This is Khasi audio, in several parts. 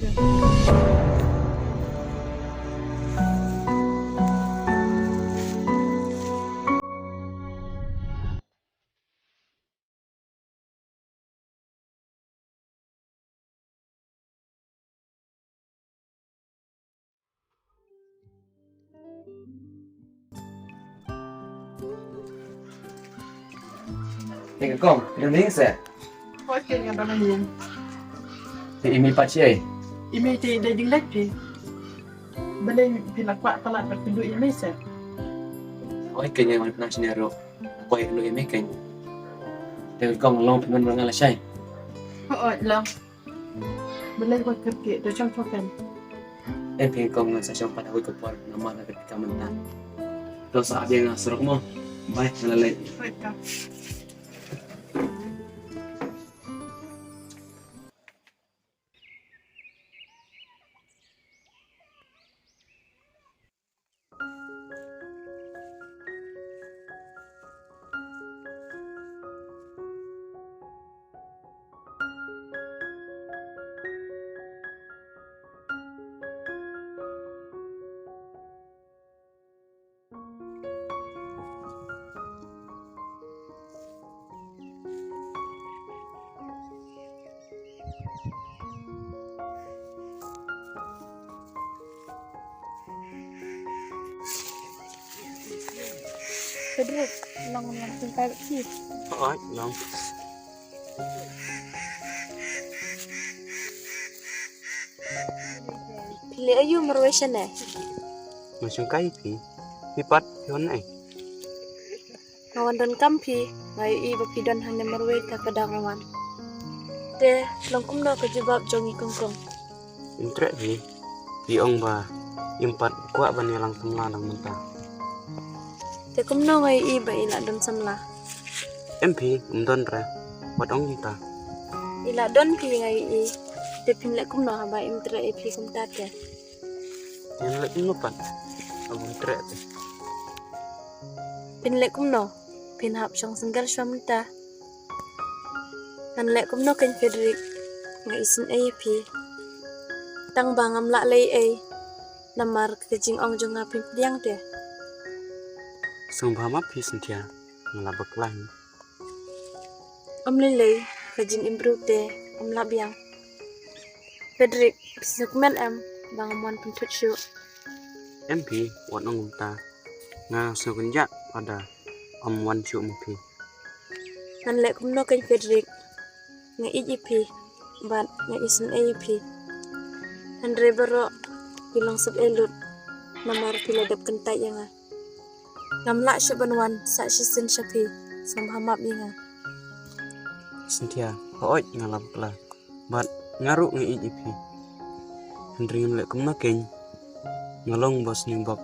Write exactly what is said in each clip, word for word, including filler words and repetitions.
Ïa ka kong, ïa ning se. Hoi, ken nga ba ning. Te i mei pat shi ei? I mei te dei ding lek phi. Balei phi la kwah palat ba phi duh i mei se? Hoi, ken nga nang sini ro. Kwah i duh i mei ken. Te kong long phi man nga la shai. Hoi, long. Balei wat kyrkieh, to shong shong ken. Em phi kong ngan sa shong pat ha kawei ka por namar la kyrkieh ka mynta. To sa ap ïa nga surok mo. Bye, nga la leit. Right, to. Pedro, long long sengkai bad phi. Hooid, long. Phi leh aïu marwei shane? Nga sengkai phi, phi pat phi wan ei? Nga wan donkam phi, nga ïohi ba phi don hangne marwei ta ka dang wan. Te long kumno ka jubab jong i kongkong? Im treh phi, phi ong ba im pat kwah ban ïalang samla dang mynta. Te kumno nga ïohi ba i la don samla? Em phi, um don re, wat ong kumta. I la don phi nga ïohi, te phin leh kumno haba im treh ïa phi kumta te? Ngan leh kumno pat, haba um treh te? Phin leh kumno? Phin hap shong single shuwa mynta. Ngan leh kumno kein Frederick, nga isynei ïa phi. Tang ba ngam lah leh ei ei, namar ka jingong jong nga phin pdiang te. Sngewbha map phi Cynthia, nga la bakla hi. Ym lei lei, ka jingim briew te ym lah biang. Frederick, phi sngewkmen em ba ngam wan pynthut shuh? Em phi, wat ong kumta. Nga sngewkynjah lada ym wan shuh ma phi. Ngan leh kumno kein Frederick, nga ïeit ïa phi bad nga isynei ïa phi. Hynrei baroh ki long sep ei lut namar phi la dep kyntait ïa nga. Ngam lah shuh ban wan sah shisien sha phi, sngewbha map ïa nga. Cynthia, hooid nga la bakla bad nga ruh nga ïeit ïa phi. Hynrei ngan leh kumno kein, nga long ba sniew bok,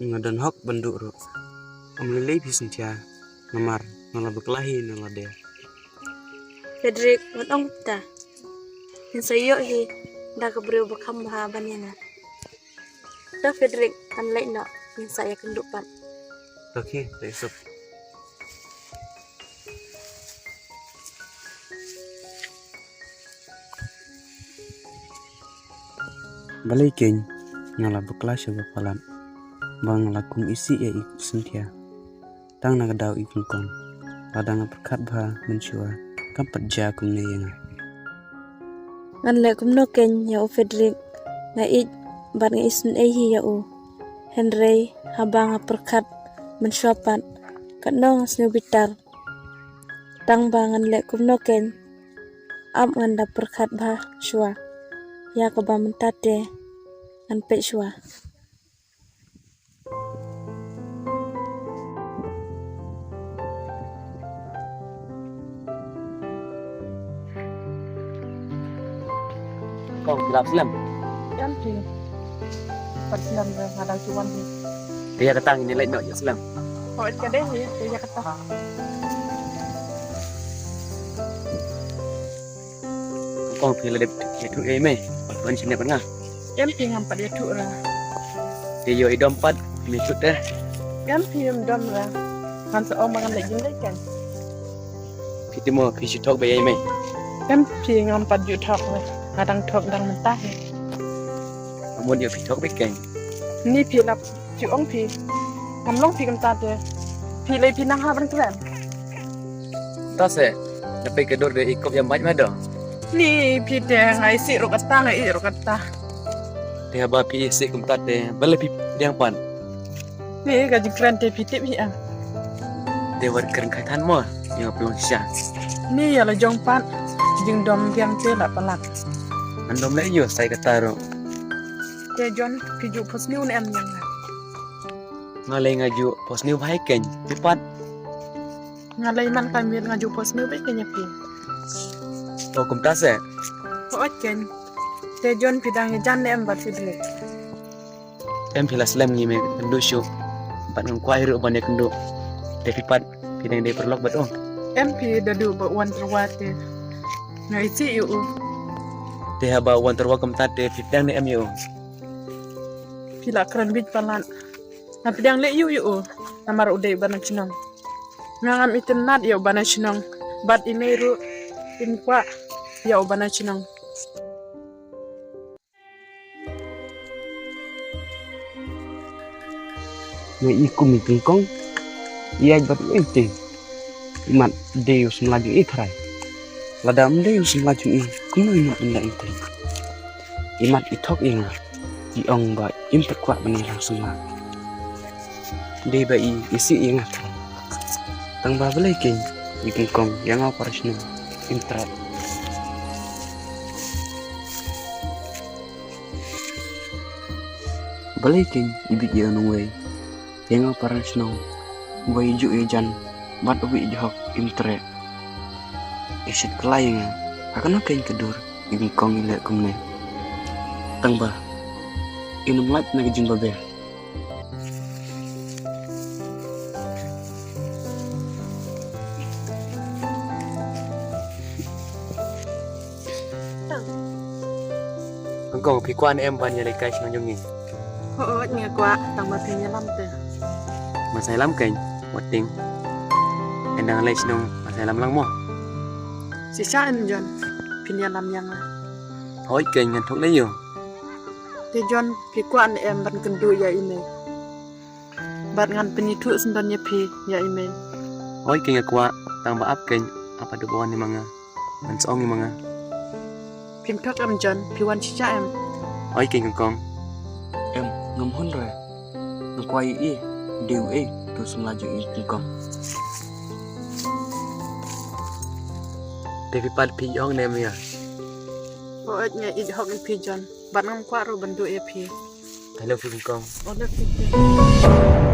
nga don hok ban duh ruh. Ym lei lei phi Cynthia, namar nga la bakla hi na lade. Frederick, wat ong kumta. Ngin sa ïoh hi da ka briew ba kham bha ban ïa nga. To Frederick, ngan leit noh, ngin sa ïakynduh pat. To khie, leit suk. Balei kein nga la bakla sha ba palat ba nga la kum isih ïa i Cynthia. Tang na ka daw i kongkong, lada nga pyrkhat bha mynshuwa kam pat jia kumne ïa nga. Ngan leh kumno kein ïa u Frederick, nga ïeit bad nga isynei hi ïa u. Hynrei haba nga pyrkhat mynshuwa pat, katno nga sngew bitar. Tang ba ngan leh kumno kein, ap ngan da pyrkhat bha shuwa. Ïa kaba mynta te ngan peit shuwa. Kong, phi la slem? Em phi. Pat slem re, nga dang shu wan hi. Te ïa kata ngin leit noh ïa slem. Hooid, ka dei hi, te ïa kata. Kong, phi la dep ïathuh ïa i mei ban shane bad nga? Em phi, ngam pat ïathuh re. Te ïoh i dom pat, mei tut te. Em phi, ym dom re. Ngan sa ong ba ngan leit jingleit kan. Phi te mo, phi shu thok beit ïa i mei? Em phi, ngam pat ju thok re. Nga dang thok dang mynta hi. Amut ïa phi thok bikeng. Ni phi lap phi ong phi. Ngam long phi kumta te. Phi lei phi nang ha ban kren. Ta se. Na pei ka dur de i kop ïa mait ma do. Ni phi te ngai si rok ata ngai i rok ata. Te haba phi si kumta te. Bale phi diang pan. Ni ka jingkren te phi tip hi am. Te wat kren khai than mo. Ïa phi ong sha. Ni ïa la jong pan. Jingdom biang te la palat. Andom le ïa sai kata ro. Te John phi ju pos ni un em yang. Nga lei nga ju pos ni bhai keng. Phi pat. Nga lei man ka miet nga ju pos ni bhai keng ïa phi. O kumta se. Hooid keng. Te John phi dang ïa jan ne em bad phi dei. Em phi la slem ngi me kynduh shuh. Bad ngam kwah ruh ban ïa kynduh. Te phi pat phi dang dei paralok bad o. Em phi da duh ba wan tyrwa te. Nga isi ïa u. Te haba wan tyrwa kumta te phi dang ne em ïa u. Phi la kren bit palat. Nga phi dang leh ïa u ïa u. Namar u dei u ba na chnong. Nga ngam itynnad ïa u ba na chnong. Bad i mei ruh im kwah ïa u ba na chnong. Nga i kum i pingkong. I ai bad i eng te. I mat dei u samla jong i thrai. Lada um dei u samla jong i kumno i mat ynda i te. I mat i thok i nga. I ong ba im pat kwah ban i lang samla. Dei ba i isi i nga thrai. Tang ba balei keng i pingkong ïa nga u para shnong im thrai. Balei keng i bit ïa u nongwei ïa nga u para shnong uba ïa juh ïa jan bad uba ïa jhok im treh. I shit klai ïa nga ha kano keng ka dur i pingkong i leh kumne. Tang ba i nym lait na ka jingbabe. Kong kong phi kwah ne em ban ïalehkai shnong jong ngi? Hooid nga kwah tang ba phin ïalam te. Ban sa ïalam keng wat tieng. Ynda nga leit shnong ban sa ïalam lang mo. Shisha em John phin ïalam ïa nga? Hooid keng ngan thok lei ïa u. Te John phi kwah ne em ban kynduh ïa i mei? Bad ngan pynithuh syndon ïa phi ïa i mei. Hooid keng nga kwah tang ba ap keng ap haduh ba wan i ma nga. Ngan sa ong i ma nga. Phim thok em John phi wan shisha em? Hooid keng kong kong. Em ngam hun re. Nga kwah ïa i dei u ei tu samla jong i kong kong. Te phi pat phi ong ne em ïa? Hooid nga ïeit hok ïa phi John. Bad ngam kwah ruh ban duh ïa phi. I love you kong kong. I love you too.